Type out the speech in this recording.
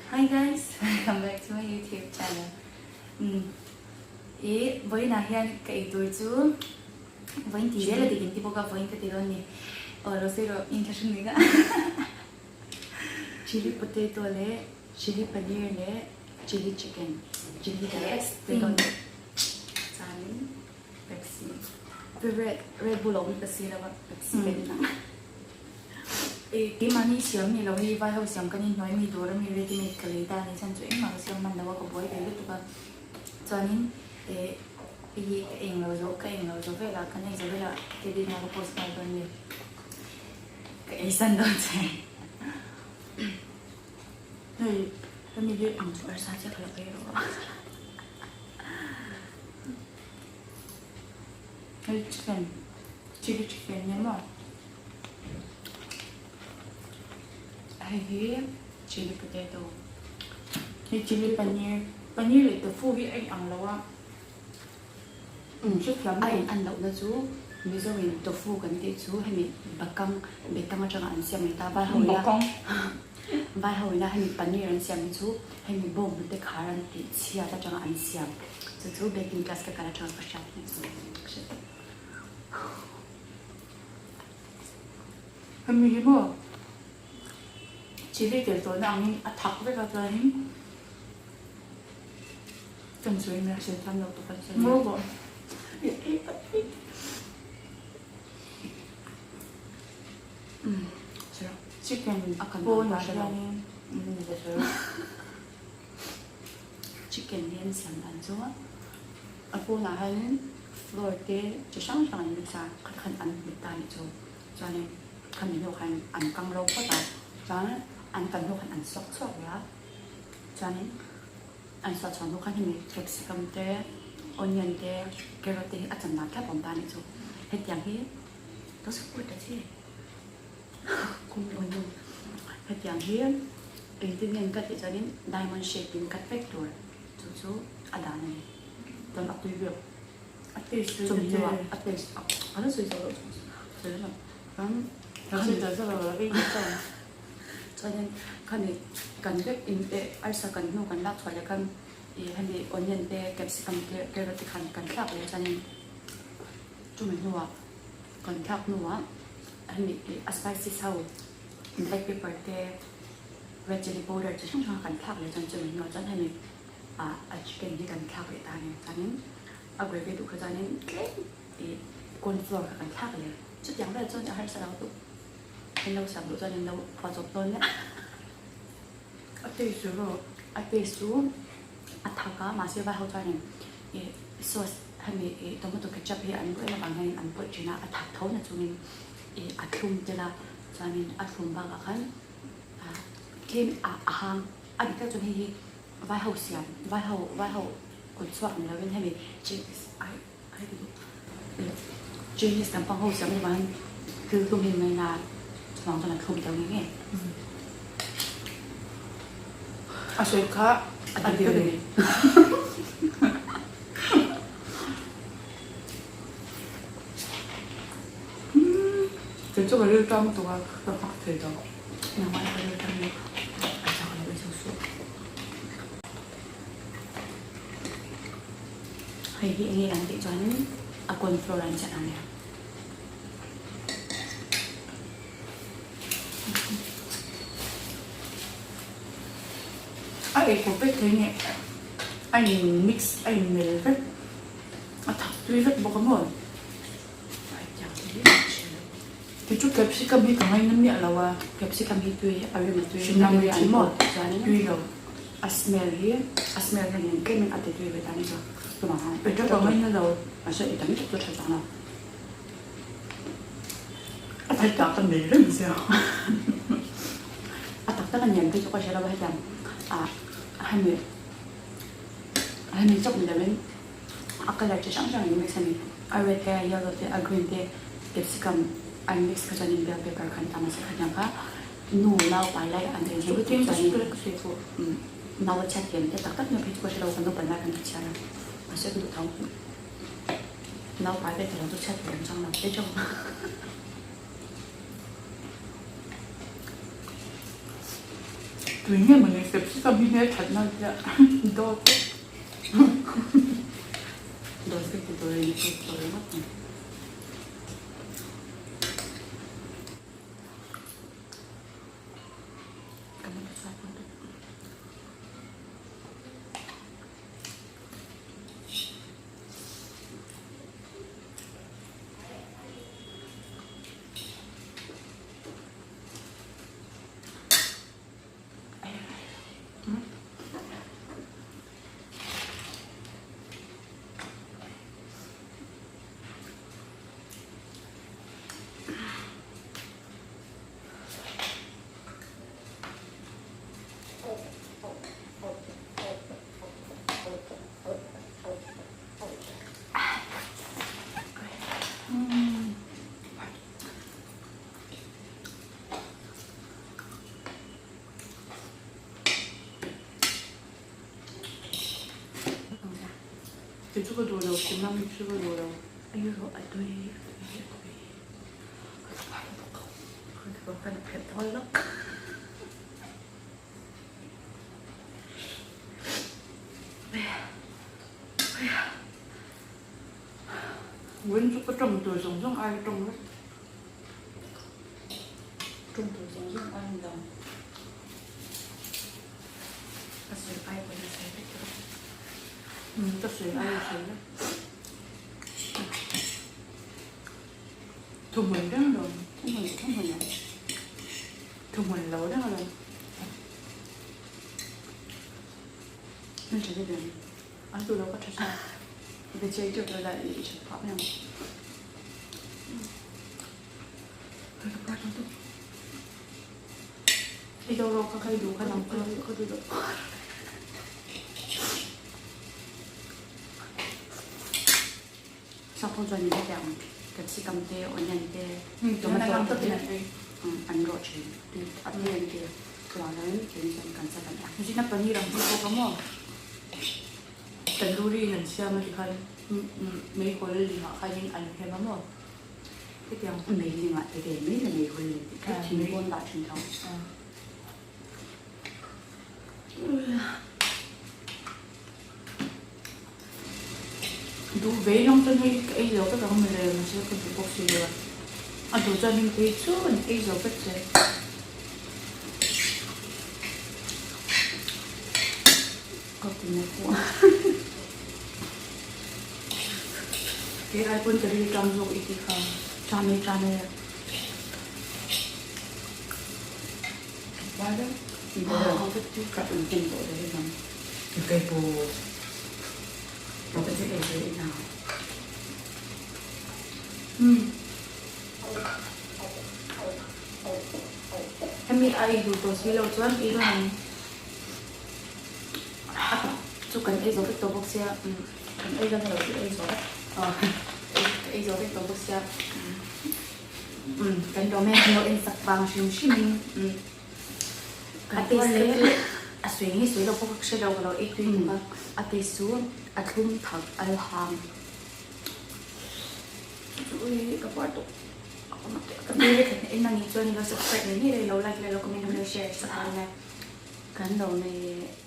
Hi guys, welcome back to my YouTube channel. Um, i vawiinah hian ka ei tur chu vawiin ti zel a dik in ti bawk a, vawiin ka ti dawn ni. Aw lo sawi rawh, in thlahrung nih kha. Chilli potato leh chilli paneer leh chilli chicken, chilli leh spring chuanin Pepsi. Red, Red Bull a awm ta si lo a, Pepsi ka in ang. I keimahni siam ni lo hi vai ho siam kan inhnuai mi dawr ami ready made ka lei ta a ni chuan chu engmah ka siam hman lo a ka buai ve lutuk a chuanin eh hei hi ka eng lo zo ka eng lo zo velah kan ei zo velah edit na ka post nghal dawn ni ka ei san dawn che hei hemi hi ang chu arsa chiah ka lo ei rawh a hei chicken chilli chicken nia maw. Hei hi chilli potato hei chilli paneer paneer leh tofu hi a inang lo a hrethiam a in an lohna chu Mizo in tofu kan tih chu hemi bakang bekang atanga an siam mai ta vai ho ina vai ho ina hemi paneer an siam hi chu hemi bawng hnute khar an tih chhiat atanga an siam chu chu baking class ka kal atanga ka hriat hi chu ka hre tawp. Hemi hi maw chilli tel tawhna angin a thak vek a chuanin kan sawi mai a sawi tham lo tawp a maw bawh chicken pawnah hianin chicken hi an siam dan chu a pawnah hianin flour te chi hrang hrang an mix a khat khan an hmet ta anih chu chuanin khami hnu khan an kang ro phawt a chuan an kan hnu khan an suak chhuak leh a chuanin an suah chhuah hnu khan hemi capsicum te onion te carrot te hi a chan dan thlap a awm ta anih chu hetiang hi ka support ta che. Hetiang hi engtin nge an cut tih chuanin diamond shape in cut vek tur chu chu a dan a ni. Chuan a tui vel a taste chu chumi hnuah a taste a la sawi zo loh chu sawi lo chuan chuanin khami kan vek in eh arsa kan hnu kan lak chhuah leh khan ih hemi onion te capsicum te carrot te khan kan thlak leh chuanin chumi hnuah Kan thlak hnuah hemi ih a spices ho black pepper te red chilli powder chi hrang hrang kan thlak leh chuan chumi hnuah chuan hemi ah a chicken hi kan thlak leh ta a ni chuanin a gravy duh kha chuanin tlem ih corn flour kha kan thlak leh chutiang vel chuan a harsa lo duh in lo siam duh chuan in lo phuah chawp dawn nia a taste chu rawh a taste chu a thak a mahse vai ho chuanin ih sauce Hemi ih tomato ketchup hi an buaina vang hianin an pawlh thin a, a thak tho na chungin ih a thlum tel a, chuanin a thlum bakah khan ah tlem ah a hang a dik tak chuan hei hi vai ho siam vai ho vai ho kut chhuak ni lovin hemi chinese ai ai ti duh ih chinese lampang ho siam avangin thil tlum hi an ngaina a chuvang chuan a thlum tel nge nge. A sawi kha a dik a ni. Kei chu ka ril tam tuk a, ka nghak thei lo. Nangmah ka ril tam lo, a chak lo i suh. Hei hi enge an tih chuanin a corn flour an chan ang e. A ei kawp vek thei nge a in mix a in mel vek a thak tui vek bawk a maw kei chu capsicum hi ka ngaina miah lo a capsicum hi tui a rim a tui a rim a maw tui lo a smell hi a smell hian in tlem in a ti tui ve ta ni chu chuvang hian kei chu ka ngaina lo mahse i tam tak chu tha chuang lo. A thei tak ka nei reng sia. A tak tak a niam phei chu ka hre lo a hetiang ah hemi hemi chawp ni lovin a colour chi hrang hrang in mix a ni. A red te a yellow te a green te capsicum an mix kha chuan in bell pepper kha an tam a se khatiang kha nu nau pai lai an ei hnem lutuk chuan in nau a chhiat kian te tak tak ni phei chu ka hre lo ka naupan lai khan ka chhiar a mahse ka duh tho. Naupai ve tawh lo chu chhiat tur an chang lo te chauh. Tui nge mawni capsicum hi hmel that na tia dawt vek. Dawt vek ti tur a ni chu tawh ringawt mai. Ka hmu ta chhuak lutuk. Kei chu ka duh lo, Shimla mirch chu ka duh lo. Ei rawh a tui a tui a tui. Ka tha bawk a, ka tha bawk a phet dawn lawk. Vawiin chu ka tawng tur zawng zawng ai tawng vek. Tawng tur zawng zawng ai ni lo. Ka sawi ai pawhin a sawi vek tawh. Umm ka sawi ai a sawi vek. Thuhmun reng lo. Thuhmun thuhmun lo. Thuhmun lo reng lo. Hmel tha deuh em? An duh lo ka tha sa. Veggie deuh deuh la i that phah mai ang. I do rawh kha kai duh kha nang kha. Ka duh lo. Sap ho chuan in hetiang capsicum te onion te tomato te an rawh thin a tui an ti chuvang chuan keini chuan kan sa kan ang. Zina paneer ang chi pawh ka maw tandoori in an siam a tikhan meihawl lingah khanin an hem a maw hetiang. Mei lingah te ve mai le meihawl ling tih kha thing pawn dah thin tho. Duh ve lawng chuan hei ka ei zo vek ang mawle mahse ka duh bawk si lo a, a duh chuan heng phei chu an ei zo vek che. Ka kum a pawh. Kei ai pawn ka ril ṭam zawk i ti kha. Ṭam e ṭam e. Ka in tawh le hei lam. Kei pawh. Hemi a ei duh tawh si lo chuan ei dawn ang. Chu kan ei zo vek tawh bawk sia. Kan ei dawn lo chu ei zo vek. Ka ei zo vek tawh bawk sia. Kan lawm e, kan lo en sak vang hrim hrim in. A taste kha chu a sawi nge sawi lo pawh ka hre lo ka lo ei tui tuk a. A taste chu a thlum thak al hang. Ui ka puar tuk. Ka tui vek a en a nih chuan i lo subscribe ngei ngei lo like leh lo comment lo share sak ang e. Kan lo nei e.